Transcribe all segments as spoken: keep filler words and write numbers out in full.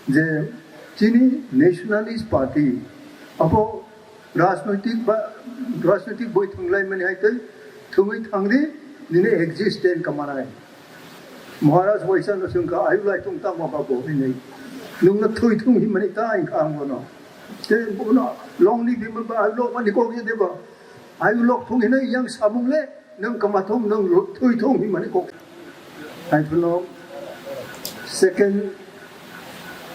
Je chini Nationalist Party abo rajnoitik ba rajnoitik boi thwnglaimani hai tei thwngwi thangdi, nini existence kamanai. Maharaj waisa no swngkha, "Ayu lai thung tamo ba bo?" hinwi. "Nwngno thwi thung," hinmani ta hinka ang bono. Tei bono longni bimal ba ayu lok mani kok ye deba. Ayu lok thung hinwi yang samung le, nwng kama thung, nwng lo-, thwi thung hinmani kok. Hai phano second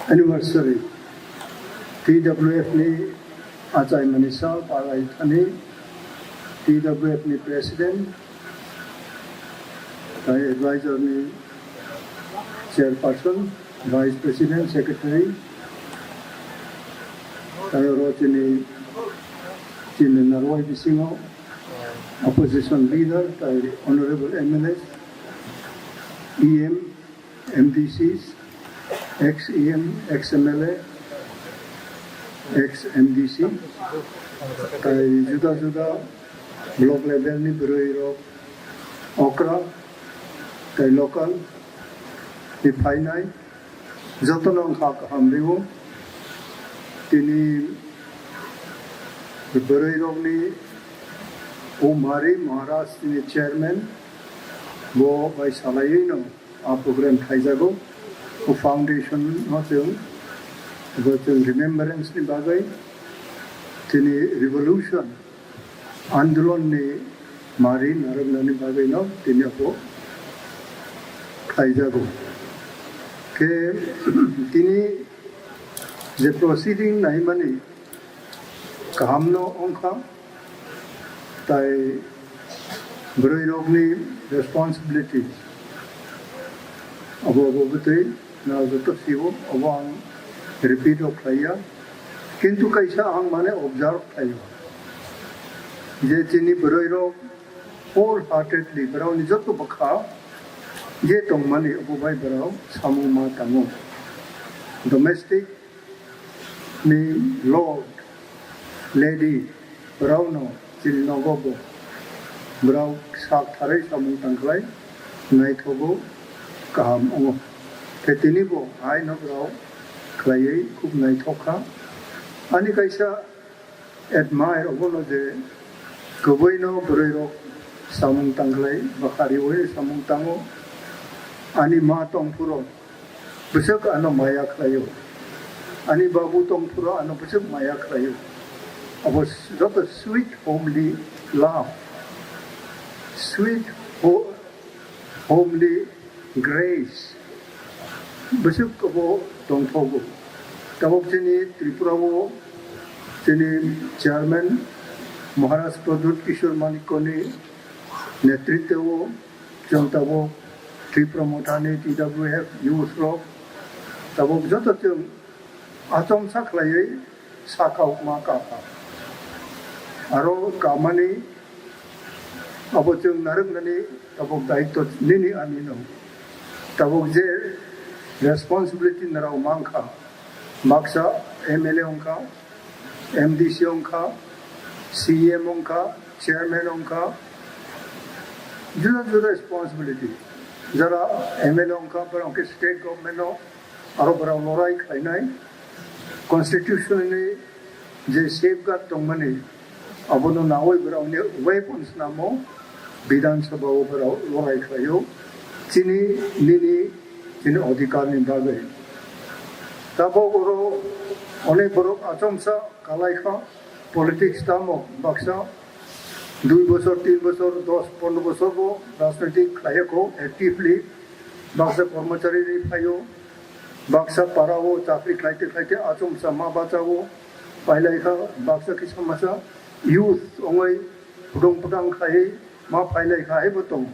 anniversary T W F ni achai mani sal palai thani, T W F ni president, tai advisor ni chairperson, vice president, secretary, tai oro chini, chini narwai bisingo opposition leader, tai honorable M L As, E M, M D Cs, ex E M, ex M L A, ex M D C, tai juda juda block level ni bwrwi rok, okra, tai local ni phainai, jotono wngkha kaham rio. Tini bwrwi rokni Umari Maharaj ni chairman, bo bai salaiwi no a program khaijago. O foundation no chwng, bo chwng remembrance ni bagwi, tini revolution andolon ni mari narwknani bagwi no tini abo khaijago. Khe tini je proceeding naimani kaham no wngkha, tai bwrwi rokni responsibility abo abo bwtwi na joto siwo, abo ang repeat o khlaiya, kintu kaisa ang mane observe khlaio je chini bwrwi rok wholeheartedly borokni joto bwkha je tongmani abo bai borok samung ma tango. Domestic ni lord, lady, borokno chini nogo bo borok sak tharwi samung tangkhlai naithogo, kaham wngo. Khe tini bo haino borok khlaiwi khub naithok kha. Ani kaisa admire obono je kwbwino bwrwi rok samung tangkhlai, bwkha riwi samung tango. Ani ma tongphuru bwswk ano maya khlaio, ani babu tongphuru ano bwswk maya khlaio. Abo s-, joto sweet homely love, sweet ho-, homely grace bwswk abo tongthogo. Tabuk chini Tripura o chini chairman Maharaj Pradyut Kishore Manikya ni netritwo o chwng tabuk Tripura Motha ni T W F youth rok tabuk joto chwng achomsa khlaiwi sakha ukma kapha. Aro kamani abo chwng narwknani tabuk daityo nini ani no. Tabuk je responsibility narao mankha, baksa M L A wngkha, M D C wngkha, C E M wngkha, chairman wngkha, juda juda responsibility. Jara M L A wngkha, borok khe state government no aro borok lorai khlainai, constitution ni je safeguard tongmani, abono nawi borokni weapons namo Bidhan Sabha o borok lorai khlaio, chini nini chini odhikar ni bagwi. Tabok oro onek borok achomsa kalai kha, politics tamo baksa dui bosor, tin bosor, dos, pondro bosor bo rajnitik khlai kho actively, baksa kormochari ni phaio, baksa para o chakri khlaite khlaite achomsa ma bacha o pailai kha, baksa kisa masa youth ongoi pudung pudang khai ma pailai kha, hai bo tong.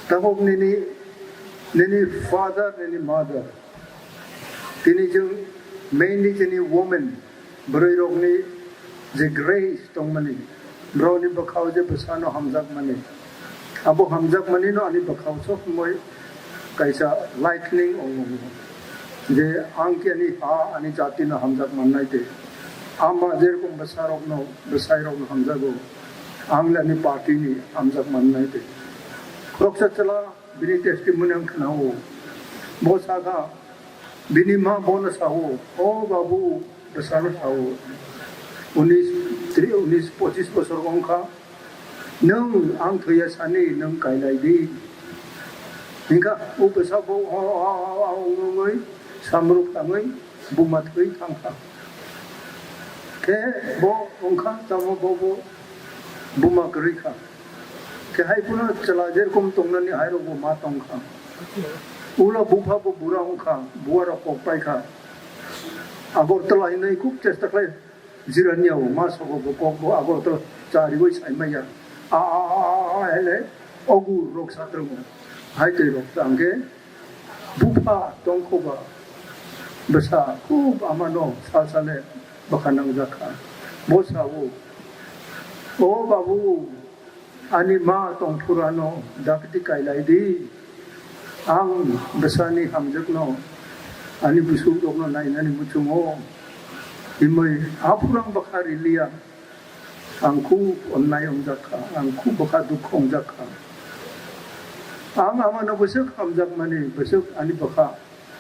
Tabok nini, nini father, nini mother, tini chwng mainly chini women, bwrwi rokni je grace tongmani, borokni bwkhao je bwsano hamjakmani, abo hamjakmani no ani bwkhao sob somoi kaisa lightning wngo, je ang khe ani ha, ani jati no hamjak mannai de, ama je rokom bwsa rokno, bwsai rokno hamjago, ang le ani party ni hamjak mannai de. Khoroksa chwla bini testimony ang khna o, bo sakha, Bini ma bono sao, "O babu," bwsano sao, "unis, tri-, unis pochis bosor wngkha, nwng ang thwiya sani nwng kailai di." Hinkha o bwsa bo o, o, o, o wngwi samruk tangwi buma thwi thangkha. Khe bo wngkha tamo bo bo buma kwrwi kha. Khe hai phano chwla jerokom tongnani hai rok bo ma tong kha. Ulo bupha bo bura wng kha, buwa rok kok pai kha. Agartala hinwi khub chesta khlai jirania o ma sogo bo kok bo Agartala chariwi sai maya. A, a, a, a, a, hele ogur rok satrungo. Hai twi rok tangkhe bupha tongkhoba bwsa khub amano sal sale bwkha nangjak kha. Bo sao, "O babu, ani ma tongphurano dakti kailai di. Ang bwsani hamjakno, ani bwswk rokno nainani muchungo." Himwi aphuru ang bwkha riliya. Ang khub onnai wngjak kha, ang khub bwkha dukhu wngjak kha. Ang amano bwswk hamjakmani, bwswk ani bwkha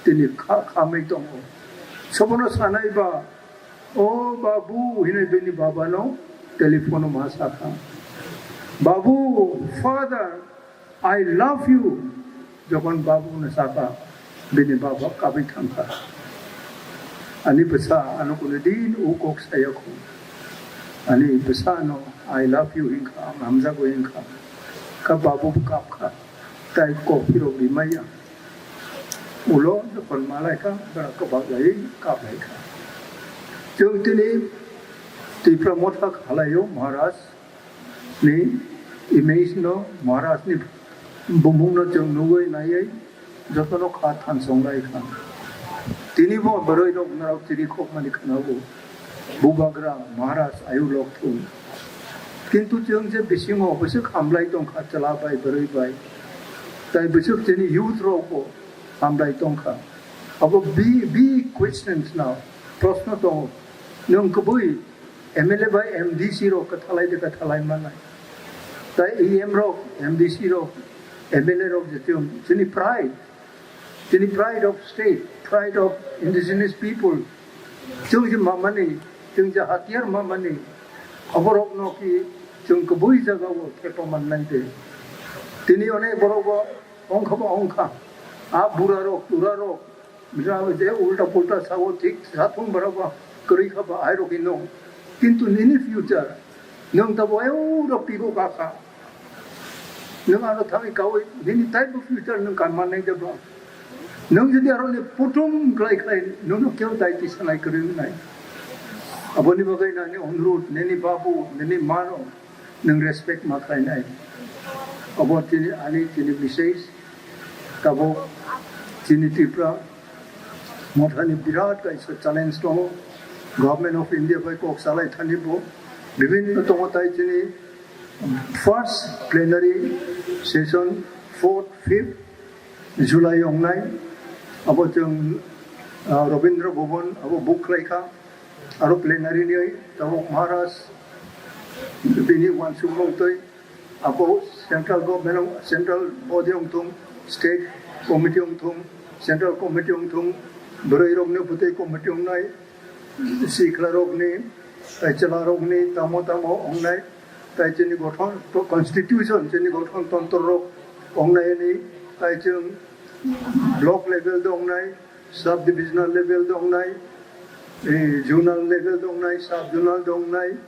tini kha-, khamwi tongo. Sobono sanai ba, "O babu," hinwi bini babano telephone-o ma sakha. "Babu, father, I love you." Jokon babu hwnwi sakha, bini baba kabwi thangkha. Ani bwsa ano kuno din o kok saya kho. Ani bwsa ano "I love you" hinkha, ang hamjago hinkha. Kha babu bo kapkha. Tai kok phirok rimaya. Ulo jokon malaikha, bwra kwbak lai kaplaikha. Chwng tini Tipra Motha khalaio Maharaj ni image no, Maharaj ni bumung no chwng nugwi naiwi jotono kha thansong lai kha. Tini bo bwrwi rok narok chiri khokmani khwnago. Bubagra Maharaj ayu lok thung. Kintu chwng je bisingo bwswk hamlai tongkha chwla bai bwrwi bai. Tai bwswk chini youth rok bo hamlai tongkha. Abo bi-, big questions now. Proshno tongo. Nwng kwbwi M L A bai M D C rok kwthalai de kwthalai manai. Tai E M rok, M D C rok, M L A rok je chwng chini pride. Chini pride of state, pride of indigenous people. Chwng je mamani, chwng je hatiyar mamani, oborokno ki chwng kwbwi jagao thepa mannai de. Tini onek borok bo ongkha bo ongkha. A burarok, turarok, je ulta pulta sao thik sathung borok bo kwrwi kha ba airok ino. Kintu nini future, nwng tabo euro pibo kakha. Nwng ano thangwi kawi, nini taibo future nwng kanmannai de ba. Nwng jodi aroni putum khlai khlai, nwngno keu dai tisanai kwrwi wngnai. Aboni bagwi nani onurud, nini babu, nini mano, nwng respect ma khlainai. Abo tini ani tini message, tabuk tini Tripura Mothani birat kaisa challenge tongo. Government of India bai kok salai thani bo bibinno tongo tai chini first plenary session fourth, fifth July ongnai. Abo chwng, ah, Rabindra Bhavan abo book khlai kha. Aro plenary ni tabuk Maharaj bini uansukmung twi abo central government, central body wngthung, state committee wngthung, central committee wngthung, bwrwi rokni bwtwi committee wngnai, sikla rokni, tai chwla rokni tamo tamo wngnai, tai chini gothon to constitution, chini gothon tontro rok wngnai ni, tai chwng block level de wngnai, sub divisional level de wngnai, eh, zonal level de wngnai, sub zonal de wngnai,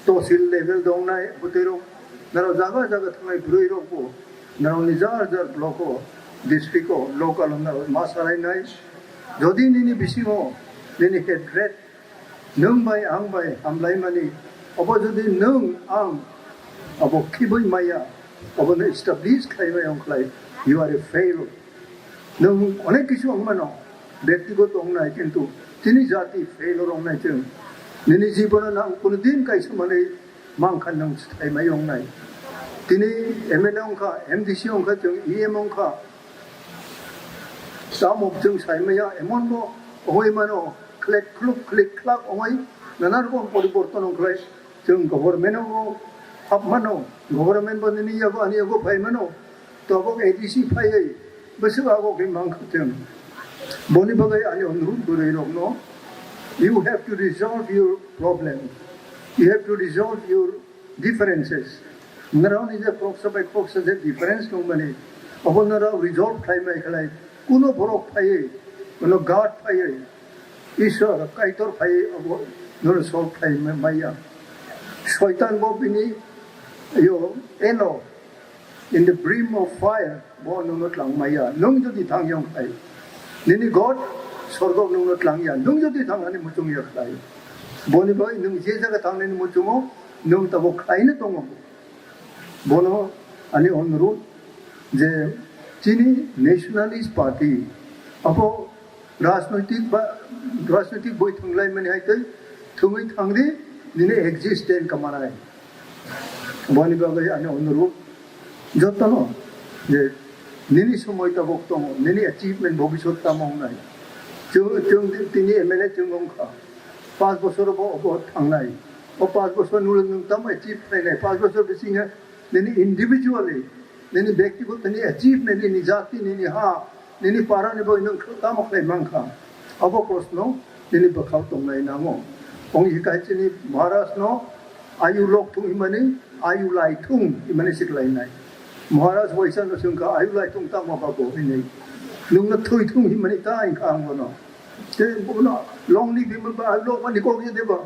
tosil level de wngnai, bwtwi rok naro jaga jaga thangnai bwrwi rok bo naro ni jar jar block o, district o, local o naro ma salainai. Jodi nini bisingo nini hatred, nwng bai ang bai hamlaimani, obo jodi nwng ang abo khibwi maya, obono establish khlaibai wng khlai, you are a fail. Nwng onek kisu wng mano, bektigoto wngnai, kintu tini jati fail wngnai chwng. Nini jibono nang kuno din kaisa manwi mankha nwng swthaimai wngnai. Tini M L A wngkha, M D C wngkha, chwng E M wngkha. Tamo chwng saimaya emon bo ongoi mano, khlek khluk khlek khlak ongoi nana rokom poriborton wngkhlai. Chwng government o hap mano, government bo nini yago ani yago phai mano. Tabuk A D C phaiwi bwswk abo khe mankha chwng. Boni bagwi ani onurudh bwrwi rokno, you have to resolve your problem, you have to resolve your differences. Nrao ni je khoroksa bai khoroksa je difference tongmani, abo nrao resolve khlai mai khlai, kuno borok phaiwi, kuno God phaiwi, Ishwar Kaitor phaiwi abo nono solve khlai mai ya. Soitan bo bini yo elo in the brim of fire, bo nono tlang mai ya. Nung jodi thang yong khlai, nini God sorgo nungno tlang ya. Nung jodi thang ani muchung ya khlai, boni bai nung je jaga thang nini muchungo nung tabo khlai no tongo. Bono ani onurudh je chini Nationalist Party abo rajnoitik ba rajnoitik boi thwnglai mani hai tei thwngwi thangdi nini existence kamanai. Boni bagwi ani onurudh jotono je nini somoi tabok tongo, nini achievement bhobishyot tamo wngnai. Chwng, chwng tini M L A chwng wngkha. Panch bosor bo obo thangnai. O panch bosor ni ulo nwng tamo achieve khlainai. Panch bosor bisingo nini individually, nini byaktigoto ni achievement, nini jati, nini ha, nini para ni bai nwng tamo khlai mankha. Abo proshno nini bwkhao tongnai nango. Ong hikai chini Maharaj no ayu lok thung himani, ayu lai thung himani siklainai. Maharaj waisa no swngkha, ayu lai thung tamo babo hinwi. Nwngno thwi thung himani ta hinkha ang bono. Tei bono long live himba ayu lok mani kok je deba.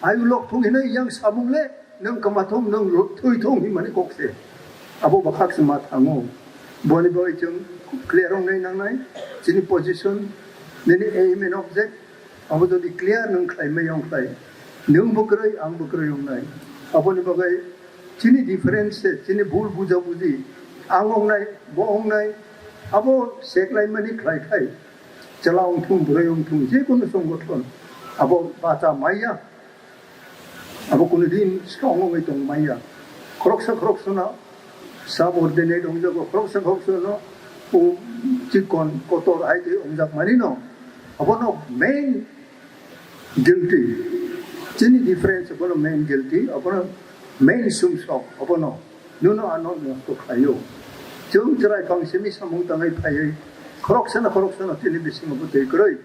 Ayu lok thung hinwi yang samung le, nwng kwma thung, nwng lo-, thwi thung himani kok se. Abo bwkhak se ma thango. Boni bagwi chwng clear wngnai nangnai, chini position, nini aim and object, abo jodi clear nwng khlai mai yong khlai, nwng bo kwrwi, ang bo kwrwi wngnai. Aboni bagwi chini difference se, chini bul buja buji, ang wngnai, bo wngnai, abo seklaimani khlai khai. Chwla wngthung, bwrwi wngthung, je kono songothon, abo bacha maya, abo kono din strong wngwi tong maya. Khoroksa khoroksano subordinate wngjago, khoroksa khoroksano o chikon kotor hai tei wngjak manino, abono main guilty. Chini difference abono main guilty, abono main sumsok, abono. Nwngno ano nosto khlaio. Chwng chwrai phang simi samung tangwi phaiwi khoroksano khoroksano chini bisingo bo twi kwrwi.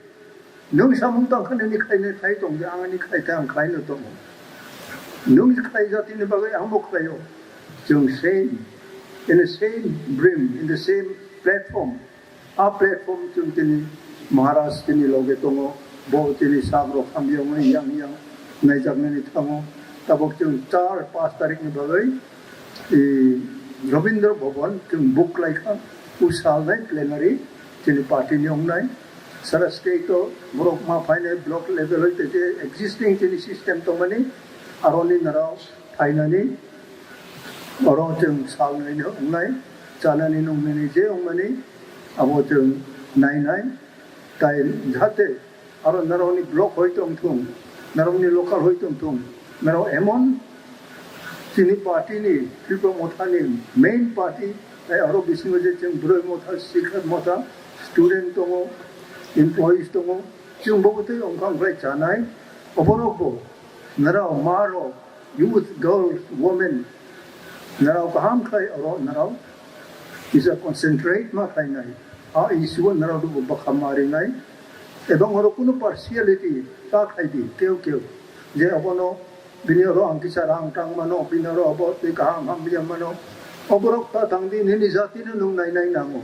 Nwng samung tangkha nini khlainai khlai tong di, ang ani khlai kha ang khlaino tongo. Nwng khlai jatini bagwi ang bo khlaio. Chwng same, in the same brim, in the same platform. A platform chwng tini Maharaj tini loge tongo, bo tini sak rok hamya wngwi yang yang naijaknani thango. Tabok chwng char paanch tarikh ni bagwi, i, Rabindra Bhavan chwng book khlai kha, u salnai plenary chini party ni wngnai. Sara state o borok ma phainai block level hoi tei existing chini system tongmani, aroni narao phainani, oro chwng salnai no wngnai, chanani nungnani je wngmani, abo chwng nainai, tai jahate aro narokni block hoi tongthung, narokni local hoi tongthung, narok emon chini party ni, Tripura Motha ni main party, tai aro bisingo je chwng Bwrwi Motha, Sikha Motha, student tongo, employees tongo, chwng bo tei wngkha wngkhlai chanai, oborok bo narok ma rok youth, girls, women, narao kaham khlai oro narao kisa concentrate ma khlainai. A issue o narao dubu bwkha ma rinai. Ebong oro kunu partiality ta khlai di, keu keu. Je abono, bini oro ang kisa rang tang mano, bini oro abo tei kaham hamya mano. Oborok ta tang di, nini jati no nung nai nai nango.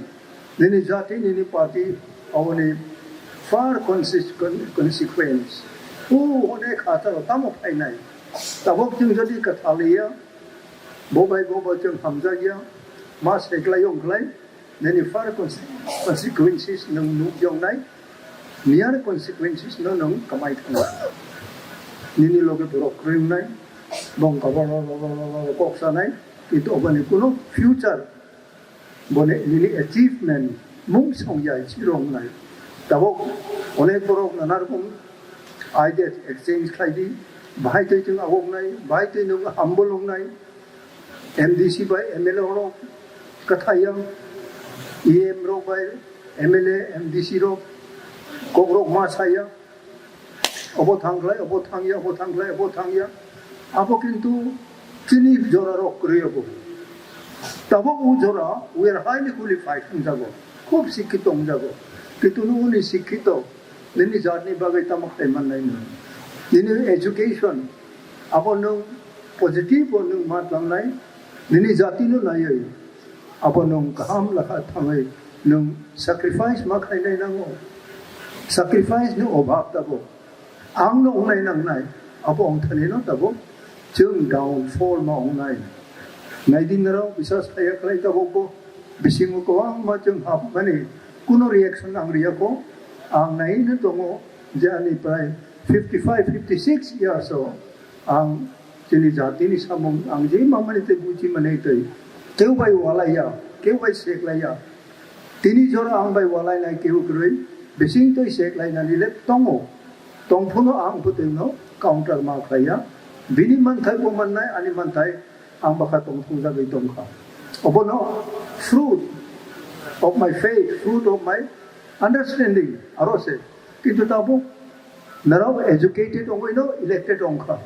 Nini jati, nini party, aboni far conse-, con-, consequence. O onek hataro tamo phainai. Tabok chwng jodi kwthaliya, bo bai bo bo chwng hamjakya, ma seklai yong khlai, nini far conse-, consequences nwng nuk yong nai, near consequences no nwng kamai thang. Nini loge borok kwrwi wngnai, bong kabor kok sanai, kintu oboni kuno future Boni nini achievement mung song ya si rong nai. Tabok onek borok nana rokom ideas exchange khlai di. Bahai twi chwng awok nai, bahai twi nwng humble wng nai. M D C bai M L A rok kwthai yang, E M rok bai M L A, M D C rok kok rok ma sa ya. Obo thang khlai, obo thang ya, obo thang khlai, obo thang ya. Abo kintu chini jora rok kwrwi obo. Tabok o jora, we are highly qualified wngjago. Khub sikkito wngjago. Kitu nung ni sikhito, nini jatni bagwi tamo khai mannai nung. Nini education, abo nung positive o nung ma tlangnai, nini jati no naiwi, abo nung kaham lakha thangwi nung sacrifice ma khainai nango. Sacrifice ni obhab tabo. Ang no ongnai nangnai, abo ongthani no tabo chwng downfall ma ongnai. Naidi nrao bisas khaiya khlai tabo ko bisingo kwbangma chwng hapmani kuno reaction ang riya ko. Ang nai no tongo je ani prai fifty five, fifty six years o ang chini jatini samung ang je mamani tei buji mani tei keu bai walaiya, keu bai seklaiya. Tini jora ang bai walainai keu kwrwi bising tei seklainani le tongo. Tongphuno ang bwtwino counter ma khlaiya. Bini manthai bo mannai, ani manthai ang bwkha tongthungjagwi tongkha. Obono fruit of my faith, fruit of my understanding aro se. Kintu tabuk narao educated ongwino elected ongkha.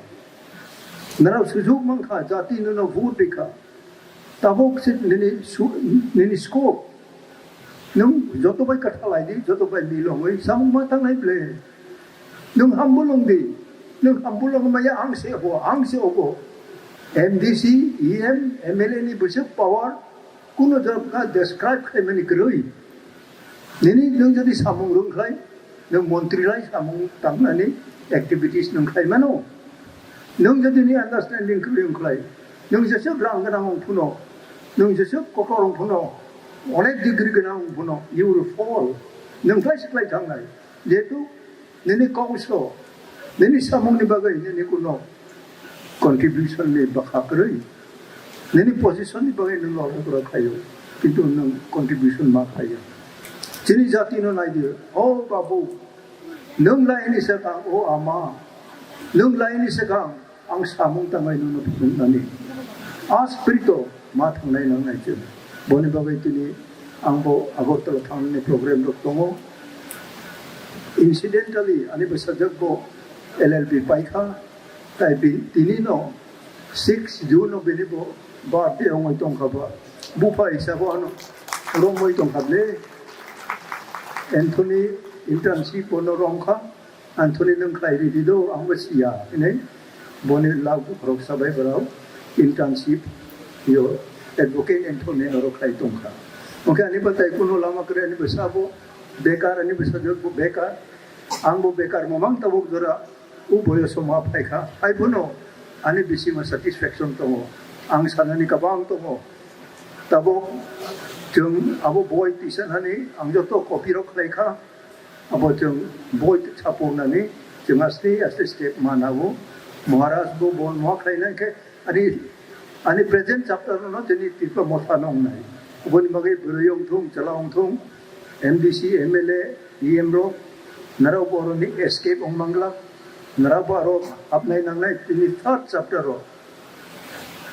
Narao sujuk mankha, jati nono vote rikha. Tabuk se nini su-, nini scope. Nung joto bai kwthalai di, joto bai milongwi samung ma tanglai ble. Nung humble ong di. Nung humble ong maya ang se obo, ang se obo. M D C, E M, M L A ni bwswk power kuno jora describe khlaimani kwrwi. Nini nung jodi samung rung khlai, nung montri lai samung tangnani activities nung khlai mano. Nung jodi ni understanding kwrwi wng khlai, nung jeswk rang gwnang wng phuno, nung jeswk kotor wng phuno, onek degree gwnang wng phuno, you will fall. Nung khlai se khlai thangnai. Jehetu nini kok so, nini samungni bagwi nini kuno contribution ni bwkha kwrwi. Nini position ni bagwi nwng lorok rok khaio, kintu nwng contribution ma khaio. Chini jati no naidi, o babu, nwng laini swkang, o ama, nwng laini swkang, ang samung tangwi nono phunuknani. A spirit o ma thangnai nangnai chwng. Boni bagwi tini ang bo Agartala thangnani program rok tongo. Incidentally, ani bwsajwk bo L L B paikha, tai bi-, tini no six June no bini bo birthday wngwi tongkha ba. Bupha hisabo ano romwi tongkha le. Anthony internship bono romkha. Anthony nwng khlai ridi do, ang bo siya, hinwi boni lak bukhorok sabai borok internship yo advocate Anthony oro khlai tongkha. Hwnkhe ani bo tai kuno lama kwrwi, ani bwsa bo bekar, ani bwsajwk bo bekar, ang bo bekar, mamang tabuk jora o boyoso ma phaikha, hai bono ani bisingo satisfaction tongo, ang sanani kwbang tongo. Tabuk chwng abo boi tisanani ang joto copy rok khlaikha. Abo chwng boi chapurnani chwng aste aste step ma nago. Maharaj bo bon ma khlainai khe ani, ani present chapter no tini Tipra Motha no wngnai. Oboni bagwi bwrwi wngthung, chwla wngthung, M D C, M L A, E M rok, nara boroni escape wng mangla, nara bo aro hapnai nangnai tini third chapter o.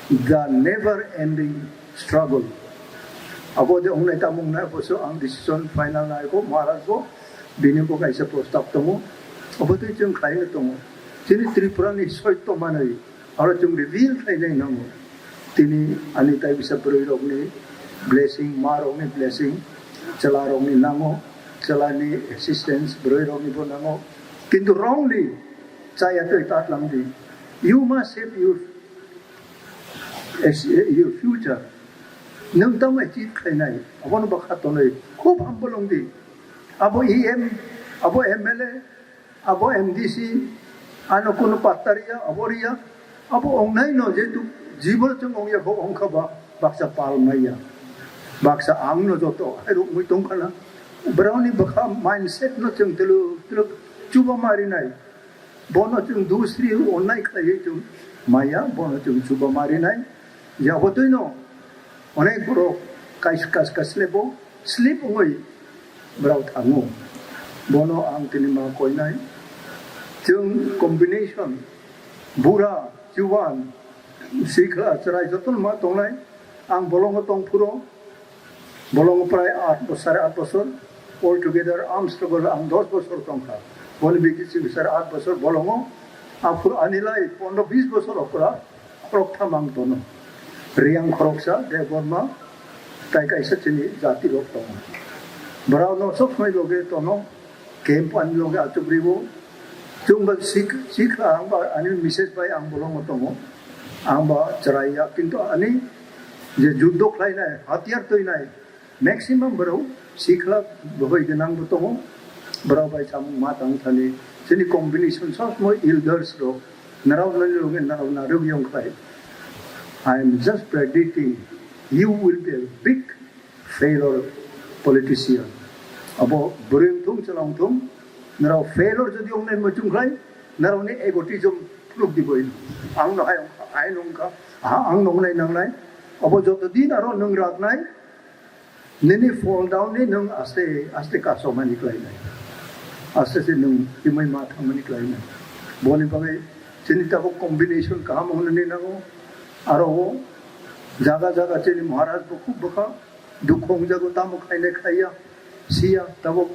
The never ending struggle. Abo de ongnai tamo ongnai, abo so ang decision final nai ko, Maharaj bo bini bo kaisa prostab tongo. Abo tei chwng khlai no tongo. Chini Tripura ni soito manwi aro chwng reveal khlai nai nango. Tini ani tai bisa bwrwi rokni blessing, ma rokni blessing, chwla rokni nango, chwla ni assistance bwrwi rokni bo nango. Kintu wrongly chaya twi ta tlang di. You must save your, your future. Nwng tamo achieve khlainai, abono bwkha tonwi khub humble wng di. Abo E M, abo M L A, abo M D C, ano kuno patta riya, abo riya, abo ongnaino jehetu jibon chwng ongya kho ongkha ba, baksa pal maya, baksa ang no joto hai rok mui tongkha na, borokni bwkha mindset no chwng twlwk twlwk chuba ma rinai. Bono chwng dusri onnai khlaiwi chwng maya, bono chwng chuba ma rinai. Yabotwino onek borok kais-, kas-, kaslebo slip wngwi borok thango. Bono ang tini ma koinai. Chwng combination, bura, chuban, sikla, chwrai jotono ma tongnai. Ang bolongo tongphuru, bolongo prai aat bo-, sare aat bosor, all together arm struggle ang dos bosor tongkha. Boni bigwi chini sare aat bosor bolongo, aphuru anilai pondro bis bosor okra khoroktham ang tono. Riyang khoroksa, Debbarma, tai kaisa chini jati rok tongo. Borok no sob somoi loge tono, camp ani loge achuk ribo. Chwng ba sik-, sikha ang ba ani misses bai ang bolongo tongo. Ang ba chwrai ya, kintu ani je juddo khlainai, hatiyar twinai, maximum borok sikla bwbai gwnang bo tongo. Borok bai samung ma tang thani, chini combination sob somoi elders rok, narao nani loge narao narwk yong khlai. I am just predicting you will be a big failure politician. Abo bwrwi wngthung, chwla wngthung, narao failure jodi wngnai muchung khlai, narao ni egotism phuluk di boi. Ang no hai, hai nungkha, ha, ang no wngnai nangnai. Abo joto din aro nwng raknai, nini fall down ni nwng aste, aste kasomani khlainai. Aste se nwng himai ma thangmani khlainai. Boni bagwi chini tabuk combination kaham hwnwi nango. Aro o jaga jaga chini Maharaj bo khub bwkha. Dukhu wngjago, tamo khainai khlaiya, siya, tabuk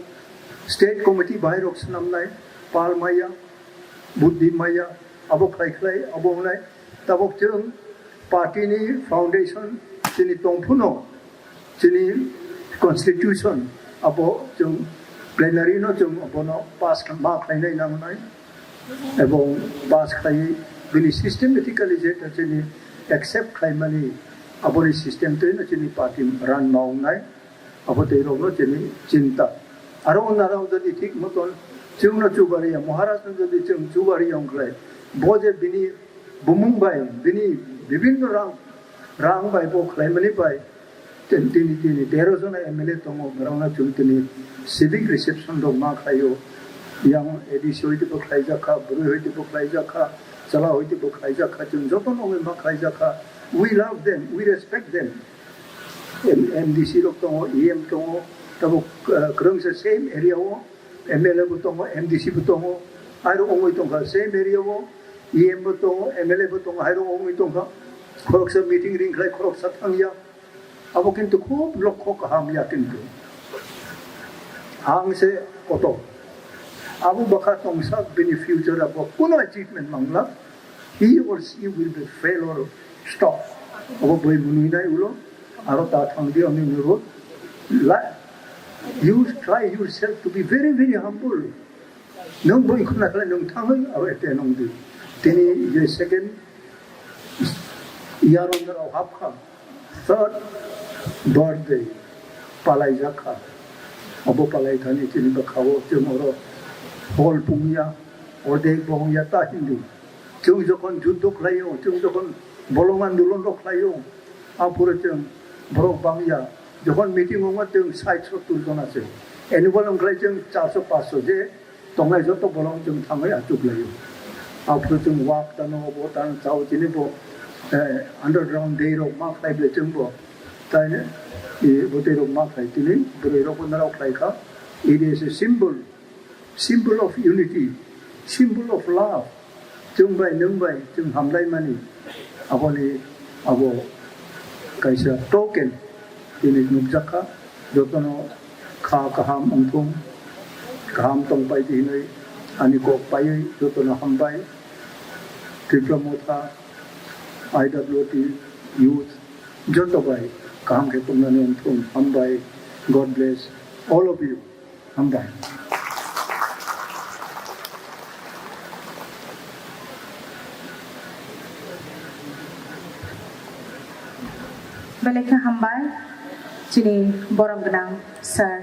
state committee bahai rok swnamnai, pal maya, buddhi maya, abo khlai khlai, abo wngnai. Tabuk chwng party ni foundation chini tongphano, chini constitution, abo chwng plenary no chwng abono pass kha-, ma khlainai nangnai. Ebong pass khlaiwi bini systematically je ta chini accept khlaimani, aboni system twi no chini party run ma wngnai, abo twi rok no chini chinta. Aro narao jodi thik moton chwng no chubariya, Maharaj no jodi chwng chubariya wngkhlai, bo je bini bumung bai, bini bibinno rang, rang bai bo khlaimani bai, Tin-, tini, tini tero jona M L A tongo, borokno chwng tini civic reception rok ma khlaio. Yang A D C hoite bo khlaijak kha, bwrwi hoite bo khlaijak kha, chwla hoite bo khlaijak kha, chwng jotono wngwi ma khlaijak kha. We love them, we respect them. M-, M D C rok tongo, E M tongo, tabuk, uh, kwrwngsa same area o M L A bo tongo, M D C bo tongo, airo wngwi tongkha same area o, E M bo tongo, M L A bo tongo, airo wngwi tongkha. Khoroksa meeting ring khlai, khoroksa thangya. Abo kintu khub lokho kaham ya kintu. Ang se kotor. Abo bwkha tongsa bini future abo kuno achievement mangla. He or she will be fail or stop. Abo boi munui nai ulo. Aro ta thangdi ani nuro. La, you try yourself to be very, very humble. Nwng boi khuna khlai nwng thangwi abo ete nongdi. Tini je second year on rao hapkha. Third birthday palaijak kha. Abo palai thani chini bwkha o chwng oro hol pungya, ordek bo wngya ta hinwi. Chwng jokhon juddo khlaio, chwng jokhon bolong andolon rok khlaio, aphuru chwng borok bangya. Jokhon meeting wngma chwng sait sottur jona se. Annual wngkhlai chwng charso paanso je tongnai joto bolong chwng thangwi achuk laio. Aphuru chwng wak tano, bo tano chao chini bo, eh, underground day rok ma khlai ble chwng bo. Tai, eh, bo tei rok ma khlai tini bwrwi rok bo narao khlai kha. It is a symbol, symbol of unity, symbol of love. Chwng bai nwng bai chwng hamlaimani aboni abo kaisa token tini nukjak kha. Jotono kha kaham wngthung, kaham tongpai di hinwi ani kok paiwi jotono hambai. Tipra Motha, I W T, youth, joto bai kaham khe tongnani wngthung. Hambai. God bless all of you. Hambai. Belai khe hambai chini borom gwnang sir.